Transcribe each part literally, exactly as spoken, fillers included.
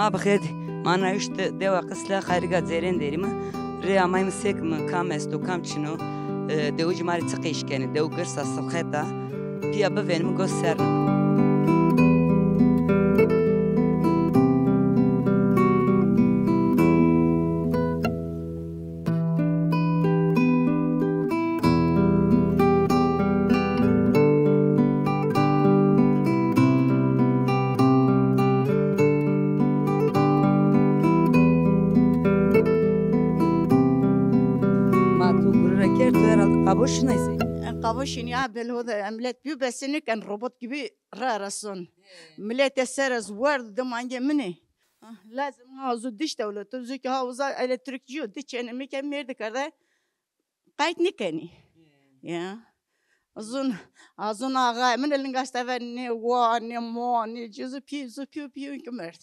A bi xêr dî. Ma na uşt dewa Qisle, Xayriga Cêrên derîme. Rê amayme sêkime, kam esto, kam çin o. E, dewicî ma rê çi qîş kenê? Dew girs a, silxet a. Pîya bivênime, gos sernime. Ma tu gurure kerd, tu herhalde qabo şinay sey. Qabo şinî ya, belho de emlet bîyo, besenî ken, robot gibi ra ra son. Millet ser ez werd de mange minê. Ah, lazim ha zu diş dewlet, zu ki ha uza elektrikçi yo, diş çene mi ke merdi kerde. Qayt nêkenî. Ya. Zun, a zun axa, min lingaş teve nê wa, nê mo, nê ci, zu pî, zu pî, pî ki merd.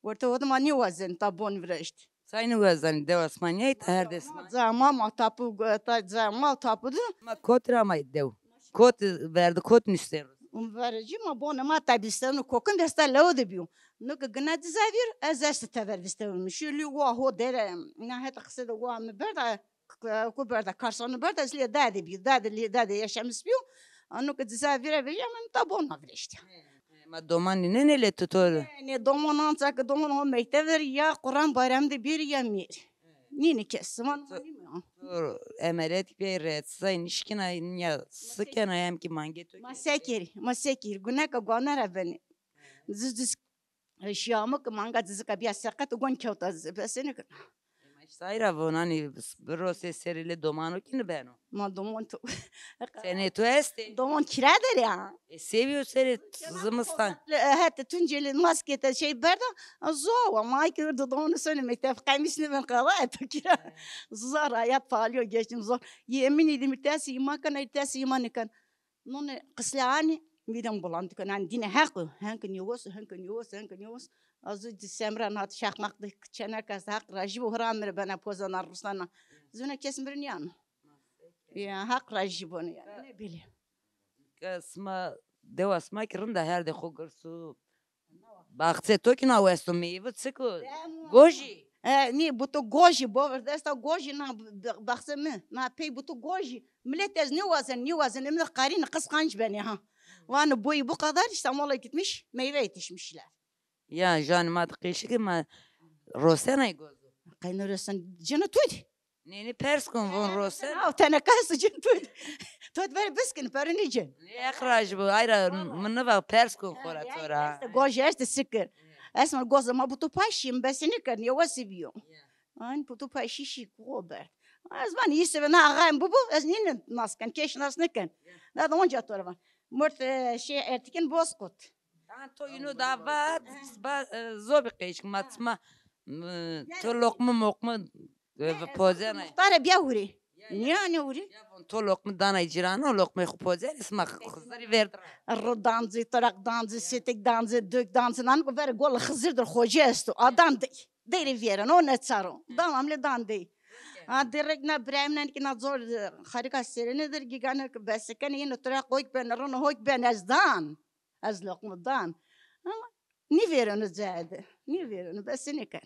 Wertê o de ma nêwazenî ta bon vireşt. Say nêwazenî, dewa sima nîyay ta, her de sima. Cama ma tapu, ta cama tapu de. Ma kot ra amay dew? Kot verdi, kot nustero? Um vericî ma bonê ma ta bisteno, kokin desta lew de bîyo. No ki gina dizavîr, ez esto tever vistewim. Şî lî wa ho dere, na het qise de wa mi berda, K-, ku berda, karsonu berda, ez lê dade bî, dade lê dade yaşamis bîyo. Anu ki diza vîre vejîya, min ta bon ma vireştîya. He, he, ma doman nînenê lê tu to? Nê, nê, doman anca ki doman ho mektev der ya Quran bayramı de bîr ya mîr. Nînî kes, ziwan ma nîme. Tu emelet pey retsay nişkina ya sikena hem ki mange to. Ma sekir, ma sekir, guneka guanera beni. Ziz diz Şiyamik manga dizika bîya seqet, gon kewta zi-, besenî kena. Ema îşte ayra vonanî, birosê serê lê domano kî nibeno. Ma domon to. Senê to estê? Domon kira der ya. E, sevîyo serê zimistan. Le, e, het Tuncelî maskete şey berda, zowa, ma ki irdo domon sonu mekteb, qemis nibin qala, e, to kira. Zor, hayat pahalîyo, geçim zor. Yemin ederim, tesî îma kena, tesî îma nêken. Nonê qisle anî, mîdem buland kena. Yanî dîne heq o. Henkin yowos, henkin yowos, henkin yowos. Azu di semra nat şaqmaq di çenek est, Heq rajî bo, hira mi rê bena pozena rusana. Zuna kes mi rê nîyano. Ya, Heq rajî bo yanî. Ne bileyim. Ke sima, dewa sima ki rind a, her de xo girsu. Baxçê to kî na westo, meyve çik o? Gojî? E, nî, buto gojî, bo virdesta gojî na b-, b-, baxçê mi. Na pey buto gojî. Milet ez nêwazen, nêwazen, ê mi de qarîne, qisqanc benê ha. Vanê boyu bu kadar, İstanbul'a gitmiş, meyve yetişmişler. Ya, janî ma di qîşikî ma rosenay gozo. Qey nêrosen, cino tu de. Nê, nê, pers kon von rosen. Aw, teneka sicin tu. Tu ver biskin, perini cin. Nê, Heq rajî bo, ayra mi niva pers kon xora to ra. Gojî est sikir. Esma goza ma butu paşî, mi besenî kerd, yewesî bîyo. An butu paşî şî ko ber. Ez van, îsê ve na axayım bu bu, ez nîne nas ken, keş nas nêken. Na da onca to ra van. Murt, e, şey, ertikin bozkurt. An to yinu da va, ba, e, zobî qeşk, ma çima, e, to loqmi moqmi E, pozenay. Muxtare bîya hurê. Nîya nê hurê? Ya von to loqmi danay cîrano, loqmê xo pozenê, sima Xizirî vêrd ra. Ru danzî, tiraq danzî, sêtik danzî, duk danzî, nan ku verê gol Xizir dir xocî esto. A dan dey. Dey rê vêreno, ne çaro. Dam amle dan dey. A direk na birayim nen ki na zor, e, xarika serene dir gîgane ki besekene yeno tiraq hok ben, rino hok ben ez dan. Ez loqmi dan. Ama nîvêreno cayê de. Nîvêreno, besenî ken.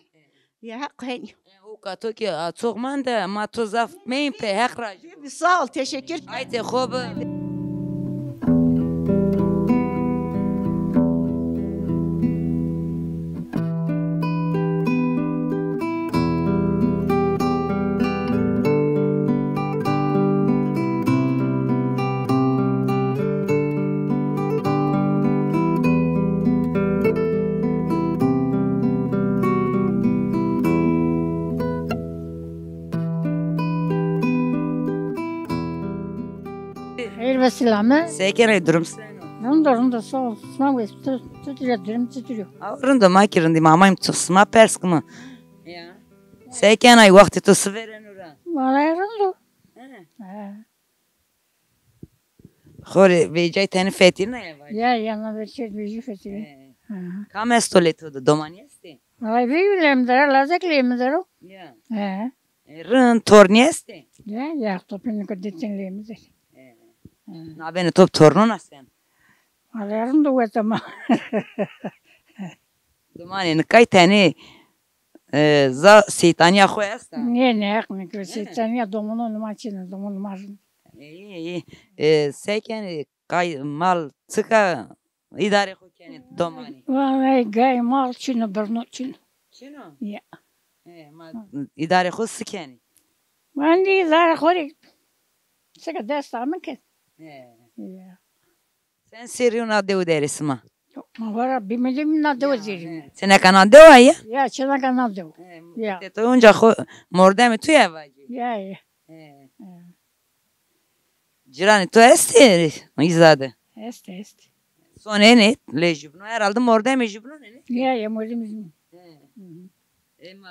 Ya Heq henî. E, o ka to kî a, çok mande, ma to zaf meyîn pê, Heq rajî. Sağ ol, teşekkür. Haydi xo bi. Xeyr ve selame. Se kenê, durum seno? Rind o, rind o, sağ ol. Sima wes, tu, tu tira durum çitur o? Aw, rind o, ma kî rind î, ma amayîm tu sima pers kime. Ya. Se kenay, wextê to si vêreno ra? Vallahi rind o. He. He. Xo rê vecîyay tenê fetelînaya vajî? Ya, ya, na vecîyay vecî fetelî. He. He. Kam esto lê to de? Domanî estê? Vallahi veyvî lê mi der o, lazek lê mi der o. Ya. He. E, rind, tornî estê? Ya, ya, topîn ke ditin lê mi der. He. He. Na benê to bi tornon a sen? Vallahi rind o weta ma. Domanê nikay tenê, e, za seytaniya xo esta? Nê, nê, heq nêkero. Seytaniya domononê ma çin o, domonê ma rind. Îyî, îyî. E, se kenê, qay mal çik a, îdarê xo kenê domanê? Vallahi gay mal çin o, birno çin o. Çin o? Ya. E, ma îdarê xo si kenê? Ma îdarê xo rê çik a dest ame ken. E. Ya. Sen serrî yo na dewe der ê sima? Ma wara bîmilî na dewe der îme. Çineka na dewe ya? Ya, çineka na dewe. Ya. Te to onca xo mordemê to ya vacî? Ya, ya. He. Ciranê to estê îza de? Estê, estê. Sonenê, lê jubîno herhalde mordemê jubîno nê? Ya, ya, mordemê jubîno. He. Ema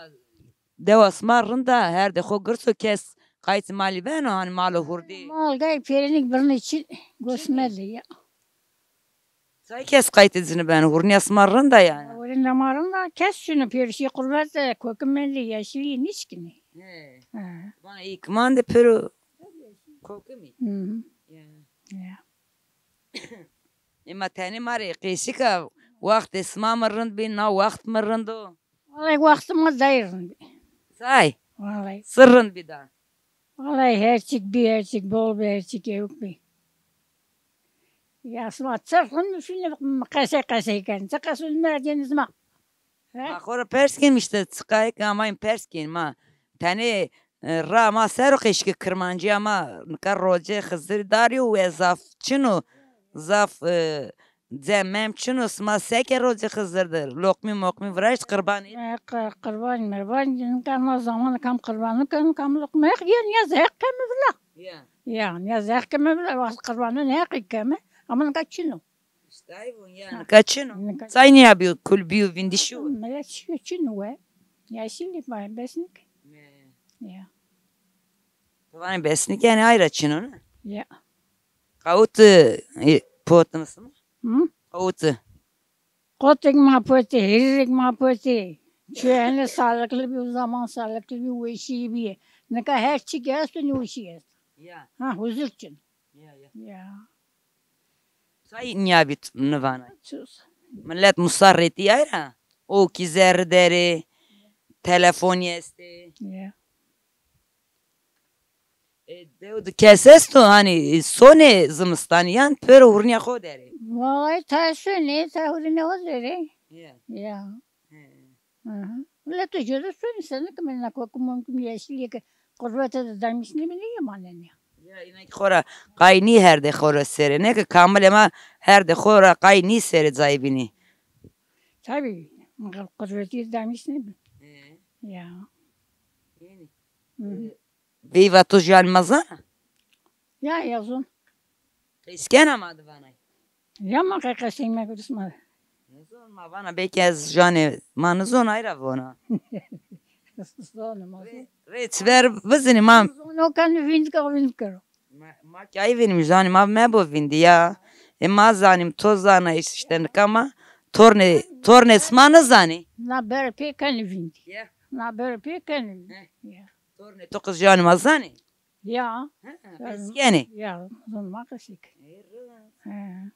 dewa sima rind a, herdê xo girs o, kes qaytê malî beno, hanî malo hurdî? Mal gay pêrênik birnê çin, gosmedê ya. Say kes qaytê cinî beno, hurnîya sima rind a yanî? Hurnîya ma rind a, kes çin o, pêrişî qurbet de, kokim mendê, yeşilî nişkinê. He. He. Vana îkman de pêro kokimî. Hı hı. Ya. Ya. Ema tenê ma rê qesî ke, waxtê sima mi rind bî, na waxt mi rind o? Wellay waxtê ma zey rind bî. Say? Wellay. Si rind bî da? Wellay her çik bî, her çik bol bî, her çik ewk bî. Ya sima çi rind mi şûnê qesey qesey kenê. Çi qesûn mi ra cênê sima? He? Ma xo ra pers kên îşte, çiqayê ke amayîn pers kên ma. Tenê, e, ra ma ser o qeşî ke kirmancîya ma nika rocê Xizirî darî yo, we zaf çin o, zaf, e, cem mem çin o, sima seke rocê Xizir de loqmî moqmî viraşt qirbanî? E, qi-, qirbanî mirbanî, nika na zaman kam qirbanî keno, kam loqmî, heq, ya nîyaz heq keme vila. Ya. Ya, nîyaz heq keme vila, waxt qirbanî heq keme, ama nika çin o. Îşte ay vûn ya, nika çin o. Say nîya bîyo, kul bîyo, vîndî şîyo? Milet şîyo, çin o we. Yeşilî ma, besnik. Ya. Ti vanê besnik yanî ay ra çin o ne? Ya. Qawit, e, potin sima? Hı? Qawit. Qotik ma potê, hîrîrik ma potê. Çi henê salıklı bî, o zaman salıklı bî, weşî bî. Nika her çik esto, nêweşî esto. Ya. Ha, huzur çin. Ya, ya. Ya. Say nîya bî, nivana? Sus. Milet musarretî ay ra. O kî zerrî der ê, telefonî estê. Ya. E, dew de kes esto, hanî, e, sonê zimistanî yan pêro hurnîya xo der ê? Wellay ta sonê, ta hurnîya xo der ê. Ya. Ya. He. Aha. Leto jêde sonê, senî ke mi na kokim mokim yeşilî ke qurbete de damişnê mi nêmanenê ya. Ya, îna kî xo ra qay nî herdê xo ra serê. Ne ke kamilê ma herdê xo ra qay nî serê cayê bînî. Tabî, qurbetî damişnê mi. He. Ya. Yanî. Hı hı. E, veyva to janê ma zana? Ya, ya zon. Qeys kena ma de vanay? Ya ma qe qesey mekiris ma de. Nizon ma vana, belkî ez janê ma nizon ay ra vona. Zon ma zon. Rê, rê çiver bizinî ma. Zon o kenî vînd ke, vînd kero. Ma, ma kî ay vînîm, janê ma mebo vîndî ya. E ma zanîm, to zana, îşte nika ma tornê, tornê sima nizanî. Na ber pê kenî vîndî. Ya. Na ber pê kenî vîndî. He. Ya. Tornê to qij janê ma zanê? Ya. He, qeskenê? Ya, zon ma qesik. Ê, rind. He.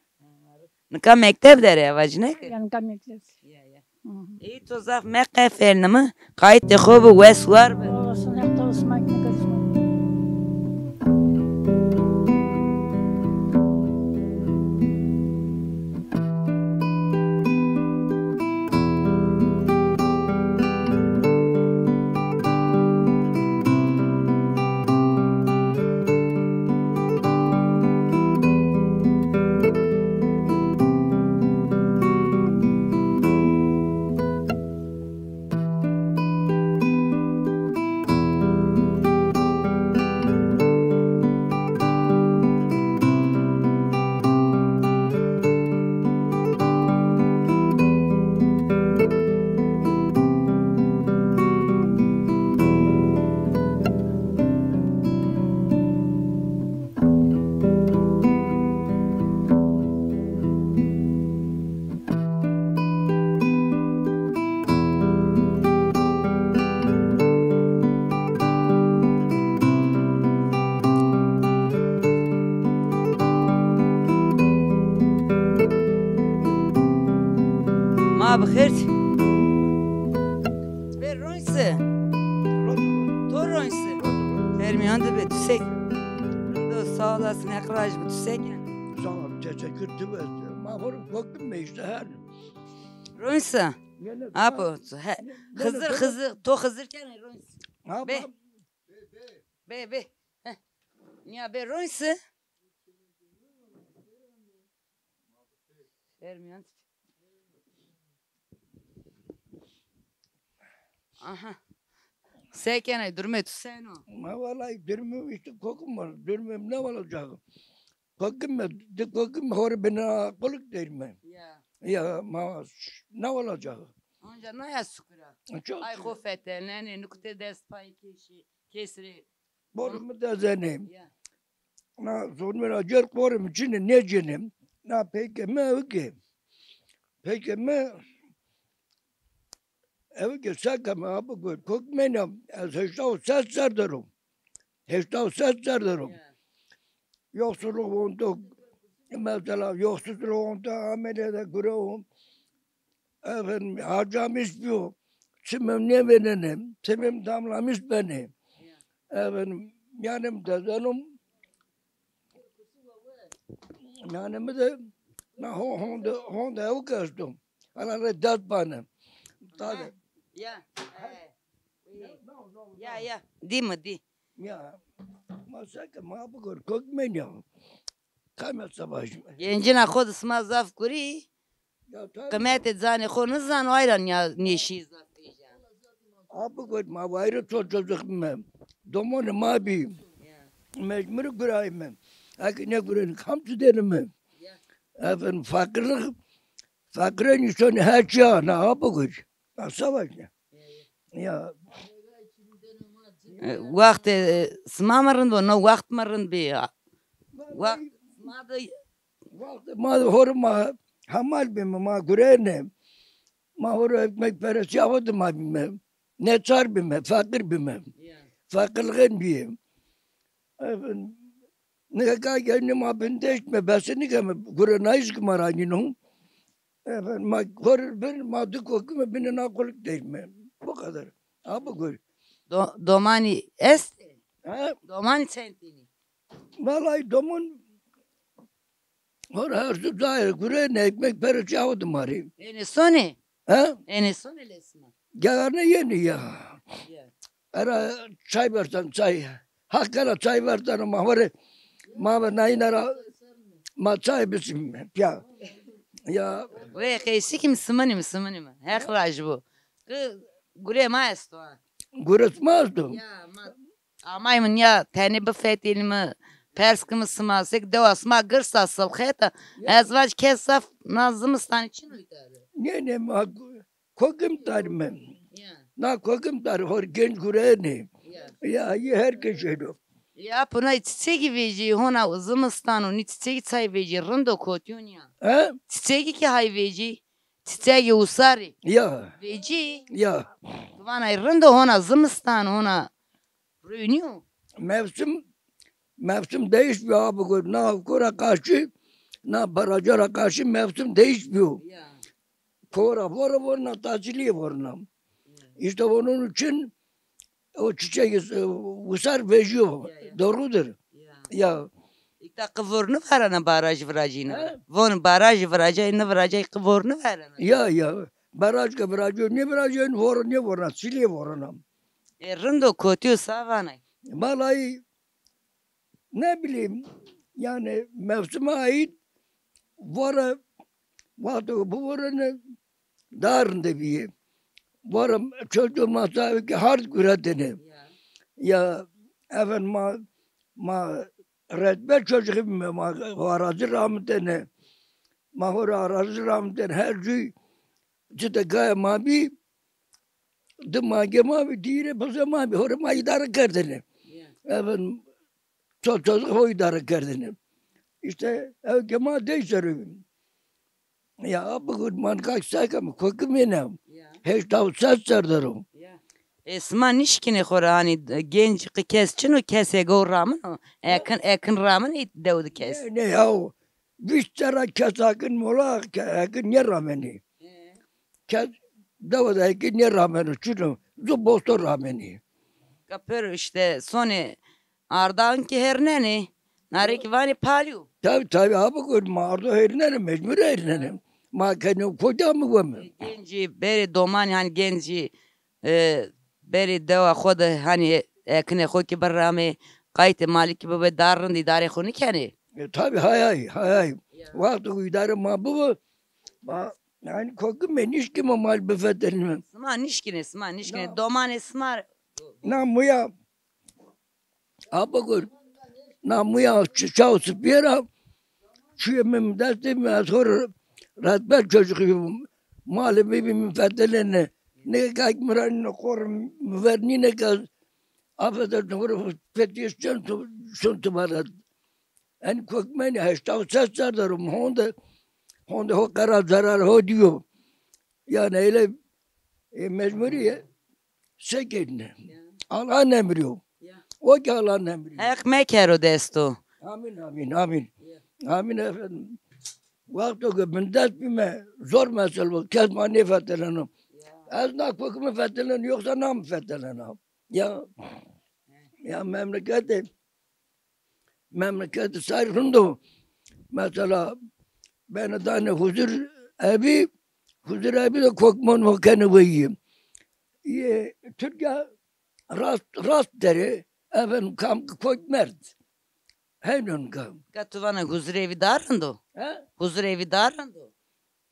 Nika mekteb der ê, vacîne ke? Ya, nika mekteb. Ya, ya. Hı hı. Ê, to zaf meqefêrnîme, qaytê xo bi, wes war bi. Olsun, hep çalışmak ne kadar. Ma bi xêr. Hermiyon de be, tu se. Do sağ olasın, Heq razı be, tu se kenê? Sağ ol, teşekkür, tu be. Ma vur kokun me işte her. Roysa. Apo, he, Xızır, Xızır, to Xızır kenê Roysa. Be. Be, be. Heh. Niya be Roysa. Hermiyon. Aha. Se kenê, durumê tu seno? Ma vallahi durumum işte kokum var. Durumum ne olacak? Kokum mu? De kokum hor bina kolik değil mi? Ya. Ya ma ne olacak? Onca ne ya sukura? Çok Ay şükür. Xo fetelnenê, nukte dest payı keşi, kesri. Borumu da zenim. Ya. Na zonmera cer qorim çini ne cenim. Na peyke me evke. Peyke me evke saka me abi gör. Kok mena ez heşta û ses serderim. Heşta û ses serderim. Ya. Yoksulluk onto, mesela yoksulluk onto ameliyata gurevim. Efendim, harcamış biyo. Çimim ne benene, çimim damlamış beni. Efendim, yanım dezenim. Yanımı da, na ho-, honda, honda ev kestim. Hala re dat bana. Tabii. Ya. Ya, ya. Di mi, di? Ya. Ma seke ma bu kor kok men ya. Kamya savaş. Gencina xo de sima zaf gurî. Ya, tabii. Qimetê canê xo nizano, ayran ya nêşî zaf vêja. Abi got ma wayre to çocuk me. Domonê ma bî. Ya. Mecbur gurayme. Eke ne gurayme kam tu deni me. Ya. Efendim fakirlik, fakire nîşon her çi ana abi got. Ya savaş ne? Ya. E, wext, e, sima mi rind bo, no wext mi rind bî. Wext ma de wext ma de hor ma hemal bîme, ma gurene. Ma hor ekmek peresi awa de ma bîme. Neçar bîme, feqîr bîme. Ya. Feqîrlixên bîye. Efendim, nika gelîne ma bindeşt me, bese nika me gure nayîs ki ma ra nîno. Efendim, ma hor bir, ma di kokime bine na kolik değil mi? Bu kadar. Ha, bu gör. Do-, domanî est? Ha? Domanî çend tînî? Vallahi domun hor her su dair gure ne ekmek pere çağı dumarî. Ene sone? Ha? Ene sone lesma. Gelane yeni ya. Ya. Era çay versen çay. Hakkara çay versen ma hore. Ma ve nayın era ma çay bisim ya. Ya. Ve qeysî kim simanî mi, simanî mi? Heq raj bu. Ki gure ma esto ha. Gure ma esto. Ya ma amay mi ya tenê bifetêlî mi, pers kimi sima, sek dewa sima girsa silxeta. Ya. Ez vac kes zaf na zimistanî çin o îtare. Ne ne ma Kokim darîme. Ya. Na kokim darî hor genç gurene. Ya. Ya, yi her ke jeno. Ya, puna çiçekî vejî, hona zimistan o, nî çiçekî çay vejî, rind o kotîyon ya. He? Çiçekî ki hay vejî, çiçekî usarî. Ya. Vejî. Ya. Vanay rind o hona zimistan, hona Reunion. Mevsim, mevsim değişmiyor abi. Na kora karşı, na baraja ra karşı mevsim değişmiyor. Ya. Kora vora vorna, tatiliye vorna. Ya. İşte onun için o çiçek, e, usar vejiyor. Ya, ya. Doğrudur. Ya. Ya. İkta ki vornu verana baraj viracîne. He? Von baraj viracay, ne viracay ki vornu verana. Ya, ya. Baraj ke viracı, ne viracı, vor, ne vorna, çiliye vorna. E, rind o kotî yo sa vanay? Vallahi ne bileyim, yani mevsime ait vore, vate bu vore ne daha rinde bîye. Vore çocuğu masayı ki hard güretene. Ya. Ya efendim ma, ma redber çocuk gibi mi, ma arazi rahmetene. Ma hora arazi rahmetene her cüy cide gaya ma bî. Di mange ma bî, dîre bize ma bî, hore ma îdare kerdene. Ya. Efendim, ço-, çocuk o îdare kerdene. İşte, ev ke ma dey serî. Ya, abi, man kak seke mi, koki mene. Ya. Heşta û ses serdero. Ya. E, sima nişkine xora, hani, genç ki kes çin o, kes ego ramin o. Ekin, ekin ramin, e, dewdi kes. Ne, ne, ya, vîst serra kes akin mola, ke-, akin nêramenî. He. Kes dewa de akin nêrameno, çuno zu bosto ramenî. Ka pêro işte sonê Arda ankî hêrnenê. Na rê kî vanê palî yo. Tabi, tabi, abi gor, ma ardo hêrnenê, mecbur hêrnenê. Ma kenê koca mı weme? Gencî, berê domanî, hanî gencî, e, berê dewa xo de, hanî ekinê xo kî biramê, qaytê malî kî bibe, dar rind îdarê xo nîkenê? E, tabi, hay hay, hay hay. Ya. Wexto ku îdare ma bibo, ma, yanî kokime, nîşkîme mal bifetelîme. Sima nîşkînê, sima nîşkînê. Na. Domanê sima. Na muya, a bigor, na muya çi-, çaw sipîye ra, çuyê mi, mi destê mi, ez xo rê rehber çocuk bîbim. Malê mi bî, mi fetelêne. Nê kak mi ra nîne, xo rê mi ver nîne ke, affedersin, xo rê fetîye şin tu, şin tu bere. En kokmenî heşta û ses serre der o, mi honde, honde ho qera zerar ho dîyo. Yanî eyle, e, mecburî ye. Se kerîne? Ya. Allah'ın emri o. Ya. O ki Allah'ın emri. Heq mekero desto. Amin, amin, amin. Ya. Amin efendim. Wexto ke bindest bîme, zor mesele o. Kes ma nêfeteleno. Ya. Ez na kokime feteleno, yoksa na mi fetelena? Ya. Ya memleketê, memleketê say rind o. Mesela, bena danê huzur evi, huzur evi de kokmon ho kenê weyî. Yê Türkiye rast, rast derê, efendim, kam ki kok merd. Heynon kam. Ka tu vana huzur evi daha rind o? He? Huzur evi daha rind o.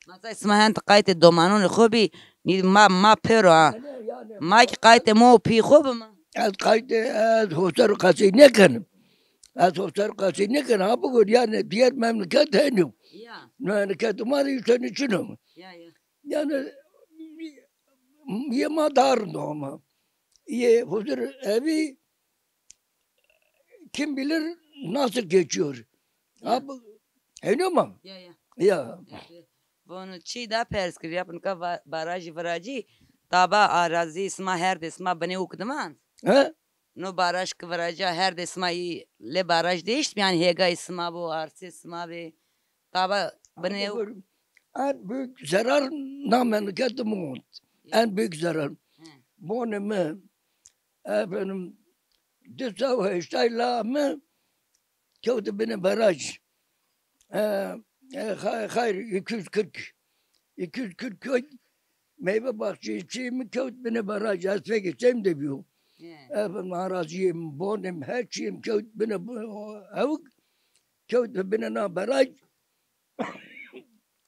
Mesela sima hend qaytê domanonê xo bî, nî ma, ma pêro ha. Yanî, yanî, ma ki qaytê mo û pî xo bime. Ez qaytê, ez ho ser qesey nêkenim. Ez ho ser qesey nêkenim. Ha bigor, yanî diğer memleket henî yo. Ya. Memleketê ma de îsonî çin o. Ya, ya. Yanî yê ma daha rind o ama. Yê huzur evi kim bilir nasıl geçiyor. Ya. Ha, bu, henî ma? Ya, ya. Ya. Vonu çî da pers kir, ya nika va-, barajî viracî, taba arazî sima, herdê sima binê ûk diman. He? No baraj ki viraca, herdê sima î lê baraj değişti, yanî hêgay sima bo, arsê sima bê. Taba binê ûk. En büyük zarar na memleketê mi ont. Ya. En büyük zarar. Hı. Bonê mi, efendim, di sey û heştay la mi kewtî binê baraj. E, e, hay-, hayır, iki yüz kırk. İki yüz kırk köy meyve bahçesi mi kewt binê baraj. Ez fekê çem de bîyo. He. Efendim, araziyê mi, bonê mi, her çîyê mi kewt binê bu-, o, ewk, kewt binê na baraj.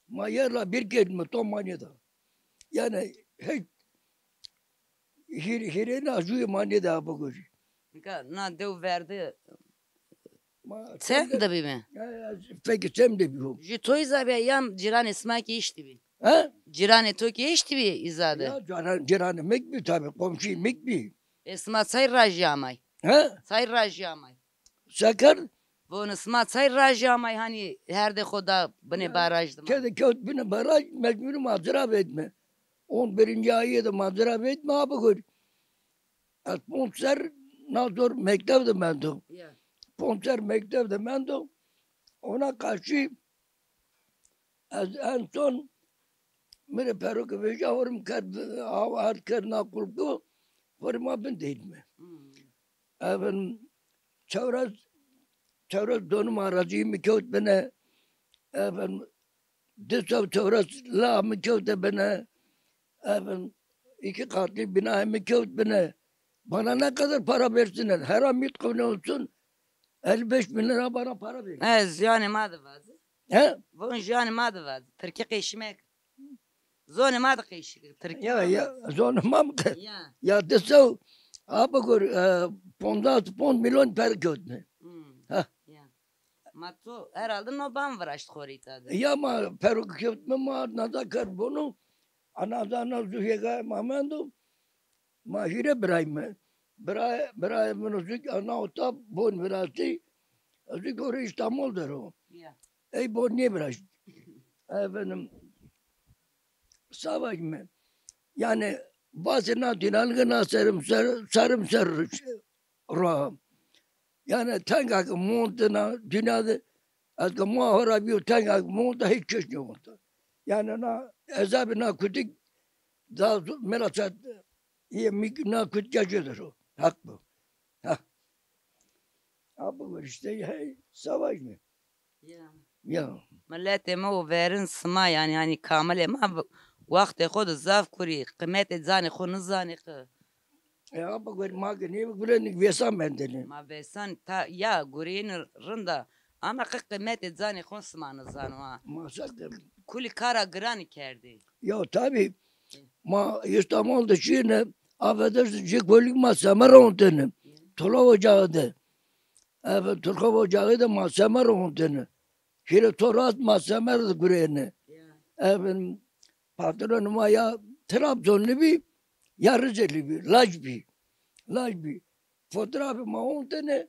Ma yer ra bir kerdîme, to ma nêda. Yanî hiç hîr-, hîrêna jûyê ma nêda, ha bigorî. Nika na dew verdi. Ma çem de bîme? Ya, ya, fekê çem de bîyo. Jû to îza bîya yan cîranê sima kî eştî bî? He? Cîranê to kî eştî bî îza de? Ya, cîran-, cîranê mi kî bî tabi, komşî mi kî bî. E, sima çay rajî amay? He? Çay rajî amay? Se kerd? Vonu sima çay rajî amay, hanî herdê xo da binê baraj dima? Ke de kewt binê baraj, mecbur ma zira vedme. On birinci ayê de ma zira vedme, ha bigor. Ez ponc ser na zor mekteb de mendo. Ya. Ponc ser mekteb de mendo. Ona karşı ez en son mi rê perokê vejîya, ho rê mi kerd, aw erd kerd na kulku, ho rê ma bin deyîme. Hmm. Efendim, çewres, çewres donim arazî mi kewt bine. Efendim, di sey çewres la mi kewte bine. Efendim, iki katlı bina mi kewt bine. Bana ne kadar para versinler, her ay mitqine olsun, elli beş bin lira bana para verin. E, ziyanê ma de vaze. He? Von ziyanê ma de vaze. Tirkî qeşî mek. Zonê ma de qeşî, tirkî. Ya, ya, zonê ma mi qe-, ya. Ya, di sey, a bigor, e, pondas, ponc milyon per kewtme. Hmm. Ha. Ya. Ma to herhalde no ban viraşt xo rê îta de. Ya ma perok kewtme, ma naza kerd bonu. Anaza na zu hêgayê ma mendo. Ma hîrê birayî mi. Bira-, birayê min o zuk ana ota bon virastî. Zuk o rê Îstanbul der o. Ya. Ey bon nêviraşt. Efendim, savaş mi? Yanî basê na dînalike na serim ser, serim ser ro. Yanî tenga ke monte na dinya de, ez ke ma ho ra bîyo, tenga ke monte, hiç kes nêmonte. Yanî na ezabê na kutik da zo-, mi ra çat, yê mi na kutik ya jêde ro. Haq bo. Ha. Bak işte, hey, savaş mı? Ya. Ya. Miletê mi û verin sima, yanî, hanî, kamilê ma v-, wextê xo de zaf kurî, qîmetê canê xo nizanî ki. E, ama gör, ma ki nê gureni, vêsan bendene. Ma vêsan ta, ya, gureyini rind a. Ama ki qîmetê canê xo sima nizano ha. Ma serte. Kulî kara giranî kerdî. Ya, tabii. Ma İstanbul de şîne, affedersin, ci kulî ma semera ontene. Tula ocağı de. Efendim, Türkov ocağı de ma semera ontene. Hîrê to rast ma semer de gurene. Ya. Efendim, patronê ma ya Trabzonlu bî, ya Rizeli bî, laj bî. Laj bî. Fotoğrafê ma ontene,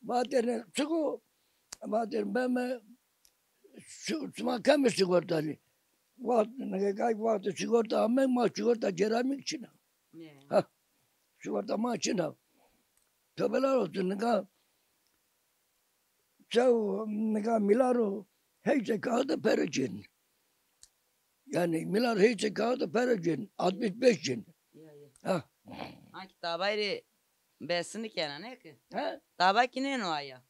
vatene, çiko, vatene, beme, şu, şima kemi sigortalı. Vaxt, nika kay vaxt sigorta ame, ma sigorta ceramik çina. Ya. Ha, sigorta ma çina. Tövbeler olsun, nika Çew nika mîlaro heyşe kağıdı pere cin. Yani mîlaro heyşe kağıdı pere cin. Altmış beş cin. Ya, ya. Ha. Ha ki tabay rê besini kena, ne ki? Ha? Tabay ki nêno aya.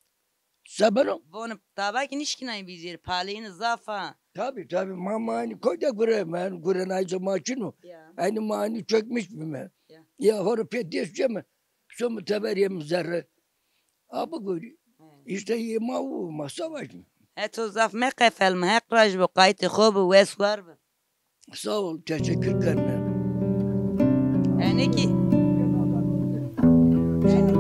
Sebeno? Voni tabay ki nişkinay vizir, paleyini zafa. Tabii, tabii. Ma, ma aynı köyde gure, ma aynı gure nayse ma çino. Ya. Aynı ma aynı çökmüş bime. Ya. Ya, horo pê dês ceme. Şomi teberê mi zerre. A bigurî. He. Îşte yê ma û ma savaş mı? He, to zaf meqefelme, Heq raj bo, qaytê xo bi, wes war bi. Sağ ol, teşekkür ederim. Enê ki. He.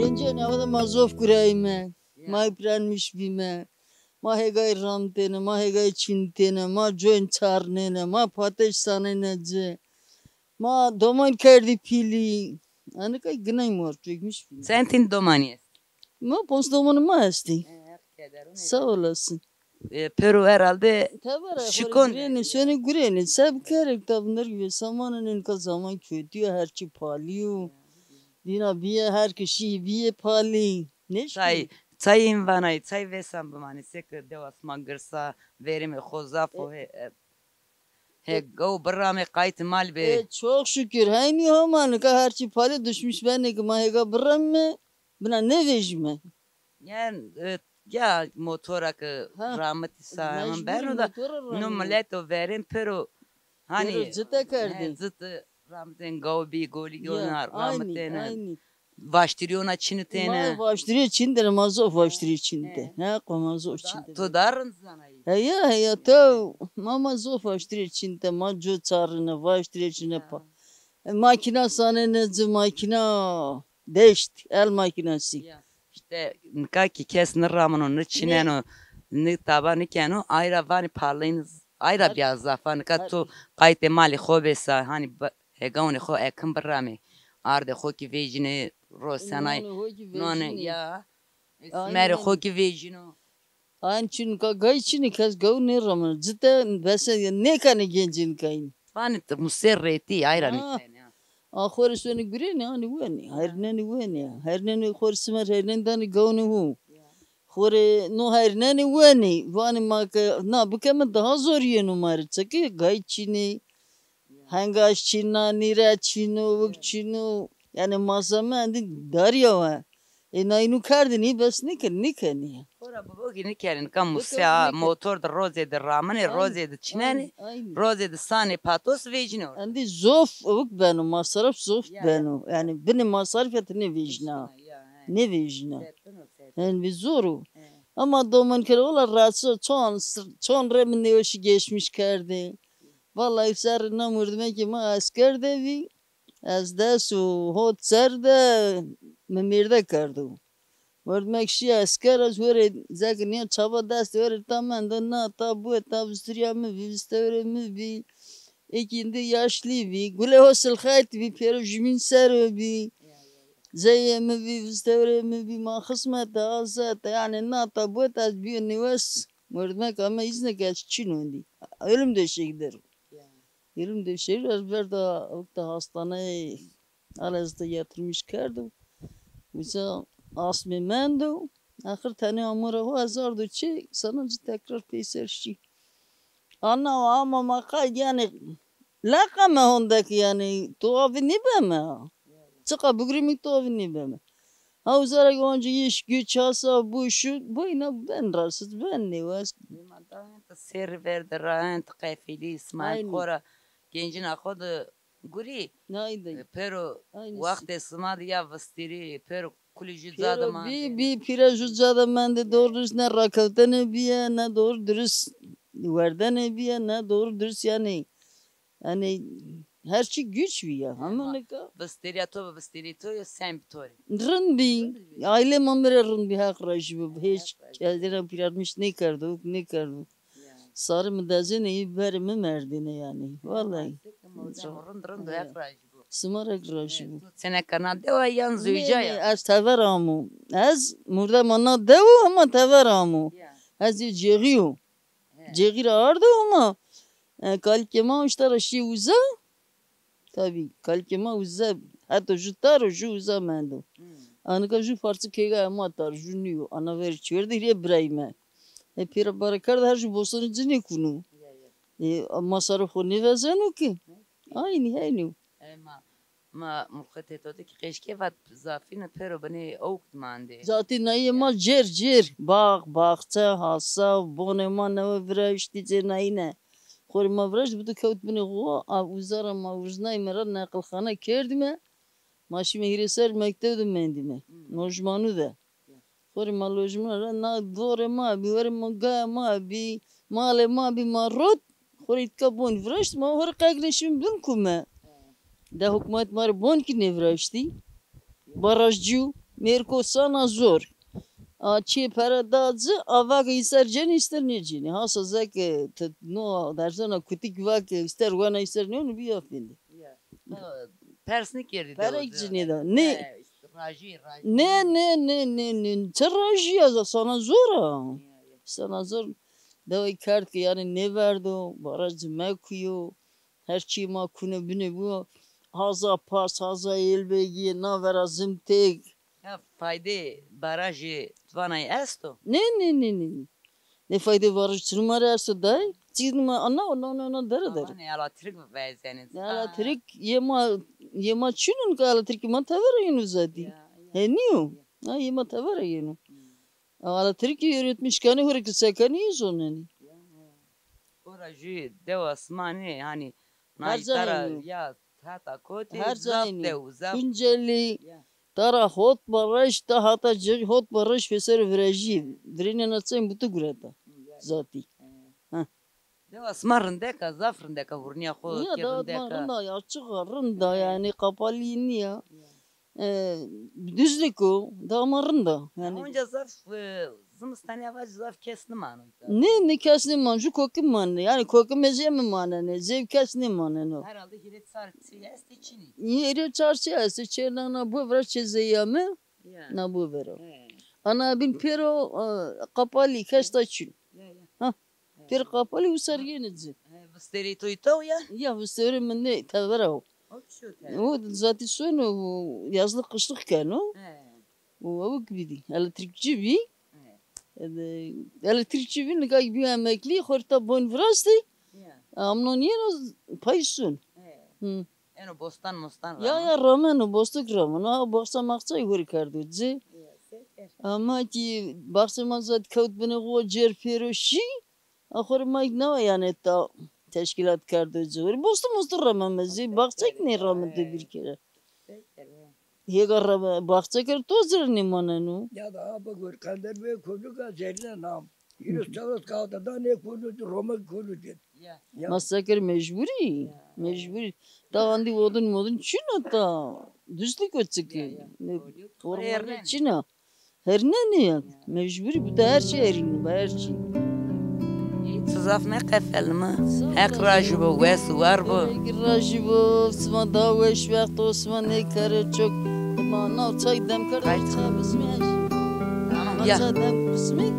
Gencê nava de ma zof gurayîme. Ya. Ma iprenmiş bîme. Ma hêgayî ramtêne, ma hêgayî çîntêne, ma coyn çarnêne, ma pateş sanêne ci. Ma doman kerdî pîlî. Anika ginay mor çekmiş bîme. Çend tîn domanî est? Ma ponc domanî ma estî. E, Heq kederû nêdo. Sağ olasın. E, pero herhalde şikon. Gurênî, sonî gurênî. Se bikerê, tabî nirg vêsan manenê, nika zaman kötü ya, her çî palî yo. Dîna bîye, her kişî bîye palî. Nêşkî. Çay, çay în vanayî, çay vêsan bimanê, seke dewa sima girs a, verimê xo zaf o, he, e, he, gew biramê, qaytê mal bê. E, çok şükür. Heynî Homa, nika her çî palî düşmüş benê ki ma hêga biramîme, bina nêvejîme. Yanî, e, ya motora ki ramitî sa hemin beno da, no milet o verên pero, hanî, cite kerdî. He, cite ramitên, gew bî, golî yona ramitêne. Vaştirîyona çinitêne. Ma vaştirîye çinitêne, ma zof vaştirîye çinitê. He, qo ma zof çinitêne. To da rind zanayî. Heya, heya, to ma, ma zof vaştirîye çinitê, ma co çarine, vaştirîye çinitê pa. E, makîna sanêne ci, makîna deşt, el makînasî. Ya. Îşte nika kî kes niramino, niçineno, ni taba nikeno, ayra vanî paleyîn, ayra bîya zaf a. Nika to qaytê malê xo bêsa, hanî ba-, hegawnê xo ekin biramê. Ardê xo kî vejînê, rosenay, nonê, ya. Simerê xo kî vejîno. Ayn çin ka gay çinî, kes gew nêrameno. Cite bese nêkenê gencîn kayîn. Vanê ti musê rêtî, ayra nêkenê. A xo rê sonê gurênê, anî wenê. Herinenê wenê. Herinenê xo rê simer, herinenê danê gewnê ho. Xo rê no herinenê wenê. Vanê ma ke na bikeme daha zor yeno ma rê. Çekê gay çinî. Hengaş çin a, nîre çin o, wik çin o. Yanî masame endî darîya we. Ê nayînû kerdinî, bes nîkir, nîkenî. Xora bibo kî nîkenî, nika musea, motor de rozê de raminê, rozê de çinenê, rozê de sanê patos vejînê orda. Endî zof wik beno, masraf zof beno. Yanî binê masrafî ti nêvejîna. Nêvejîna. Yanî bi zor o. Ama doman kere, wela rahatsız, çon, çon rê mi nêweşî geçmiş kerdê. Vallahi serrê na murdimekê ma esker de bî, ez des û hot ser de mi mêrde kerdo. Merdimek şîya esker, ez were zeke nîya çaba dest were ta mendo, na ta bue, ta vistiriya mi bî, vistewrê mi bî. Êkî indi yaşlî bî. Gule ho silxayt bî, pêro jimîn ser o bî. Zeyê mi bî, vistewrê mi bî, ma xismete, azete, yanî na ta bue ta ez bîyo nêwes. Merdimek ame îzne ke ez çin o êndî. Ölüm döşeği der o. Ölüm döşeği ez berda, ewk de hastaneyê Elazığ de yatırmış kerdo. Uza asmê mendo. Axir tenê amo ra ho ez ardo çê, sana ci tekrar peyser şî. Ana ama ma qay yanî leqa me honde ki yanî tuavî nêbeme ha. Çiqa bigurî mi tuavî nêbeme. Ha uza ra ki onca îş, güç, hasa, bu, şu, bu îna ben rahatsız, ben nêwes. Ma da ente serrî ver de ra ente qefilî, Îsmaîl xo ra gencina xo de gurî. Aynen. E, pêro wextê sima de ya vistîrî, pêro kulî jû ca de mendê. Bî, bî, pîra jû ca de mendê, doğru dürüst ne rakewtene bîye, ne doğru dürüst werdene bîye, ne doğru dürüst yanî. Yanî her çî güç bî ya. Hema nika. Vistêrîya to bi vistêrî to yo, sen bi to rê. Rind bî. Aîlê ma mi rê rind bî, Heq rajî bo. Hêç ez êna pîrarmiş nêkerdo, nêkerdo. Sarê mi dezenê, î berê mi merdêne yanî. Wellahî. Rind, rind, Heq rajî bo. Sima rê rajî bo. Seneka na dewa yan zewca ya? Ez tever amo. Ez murdema na dewo hema tever amo. Ez ê cêxî yo. Cêxî ra ardo ama, e, kalikê ma uşta ra şî uza. Tabî, kalikê ma uza, heta jû tar o, jû uza mendo. Anika jû parçe kêga ma tar, jû nîyo. Ana verî çêrdî rê birayî me. E, pêra bare kerd, her jû bostanî ci nêkuno. E, ma sarê xo nêvezeno ki. Aynî, heynî yo. E, ma Ma mulxetê to de ki qeşkê vat zafîne pêro binê ewk di mandê. Zatî nayê ma cêr cêr. Bax, baxçe, hasa, bonê ma newe viraştî cê nayîne. Xo rê ma viraşt, bi tu kewt binê xo, a uza ra ma wirznayîme ra neqilxane kerdîme. Ma şîme hîrê ser mekteb de mendîme. Lojmanu de. Xo rê ma lojmana ra na dorê ma bî, werê ma gaya ma bî, malê ma bî, ma rot, xo rê îtka bon viraşt, ma xo rê qegne şîme bin kume. De hukmat ma rê bon kî nêviraştî. Baraj cî yo, mêrko sana zor. A çê pere da ci, a vake îster cênî, îster nêcênî. Hasa zeke ti no derzena kutik vake îster wena îster nêweno bîya fîndî. Pers nêkerdî. Perek ci nêda. Nê. Rajî, rajî. Nê, nê, nê, nê, nê. Çi rajî ya, sana zor a. Sana zor. Dewey kerd ki yanî nêverdo, baraj ci mekuyo. Her çî ma kune binê bu. Haza pas, haza êlbegî, na vera zimtêk. Ya faydê barajê vanayî esto? Nê, nê, nê, nê. Nê faydê baraj çinî ma rê esto dayê? Çî ma ana, ana, ana, ana dere dere. Ama ne elektrik vezenê. Ne elektrik yê ma, yê ma çin o, nika elektrîkê ma tevera yeno zatî. He nîyo. Ha, yê ma tevera yeno. Ama elektrîkî üretmiş kenê, hurê ki sekenî yê zonenî. Ora jû dewa sima nê, hanî her ca hênî. Ya heta kotî zaf dew, zaf. Tuncelî, tara hot baraj, ta hata cêr hot baraj pêser virajî. Virênena çend bi tu gureta. Zatî. Dewa sima rindek a, zaf rindek a, hurnîya xo ki rindek a. Ya, dewa ma rind a, ya, açiq a, rind a, yanî qapalî nîya. E, Duzluk o, dewa ma rind a. Yanî onca zaf, e, zimistanî ya vac zaf kes nimano. Nê, nê kes nêman, jû kokim manenê. Yanî kokimê zê mi manenê, zê kes nêmaneno. Herhalde hîrê çar çê estê çinî. Hîrê çar çê estê, çê na, na bu vera çê zeyîya mi. Na bu vera. Ana bin pêro, e, qapalî, kes ta çin. Ha. Pêr qapalî û ser yenê ci. He, vistêrê to îta o ya? Ya, vistêrê mi nê, tevera o. O çi o tevera? O zatî sono, o yazlık kışlık keno. He. O ewk bî dî. Elektrîkçî bî. He. E, elektrîkçî bî, nika bî emeklî, xo rê ta bon virastî. Ya. Amnon yeno pay sun. He. Hı. Eno bostan mostan rameno? Ya, ya, rameno, bostuk rameno. Ha, baxça maxça hurî kerdo ci. Ya, seker. Ama ki baxça ma zat kewt binê xo, cêr pêro şî. A xo rê ma newa yanî ta teşkîlat kerdo ci. Hurî bostu mostu rameme zî, baxçek nêramite bir kere. Seker, he. Hêga rame, baxçek rê to ci rê nêmaneno. Ya da abi gör, kender be konuka zerre nam. Yunus Çavuş kağıda da ne konu, Roma konu dedi. Ya. Ma seker mecburî. Ya. Mecburî. Ta andî odun modun çin o ta. Duzluk o çiki. Ya, ya. Ne, ormanê çin o. Herinenê ya. Mecburî bu da her çî herinî, her çî. Tu zaf meqefelnîme. Heq rajî bo, wes û war bo. Heq rajî bo, sima da weş wext o, sima nêkere çok. Ma na çay dem kerde, çay bismî. Tamam, ya. Çay dem bismî.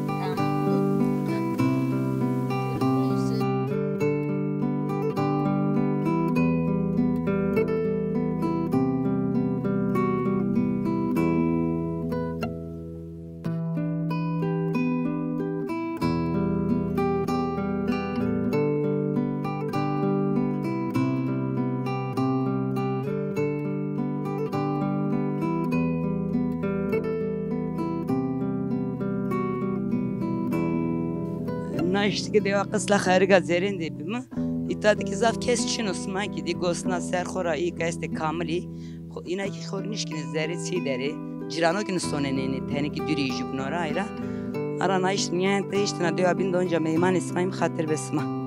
Na îştî ke dewa qisla xeriga zerên de bîme. Îta de kî zaf kes çin o, sima kî dî gosna ser xo ra, î ke estê kamilî. Xo, îna kî xo nîşkînê zerê çî derê. Cirano kî nisonenênê, tenê kî dûrî jûbno ra ayra. Ara na îşt nîyayên te îştîna dewa bîn de onca meymanê sima îm xatir be sima.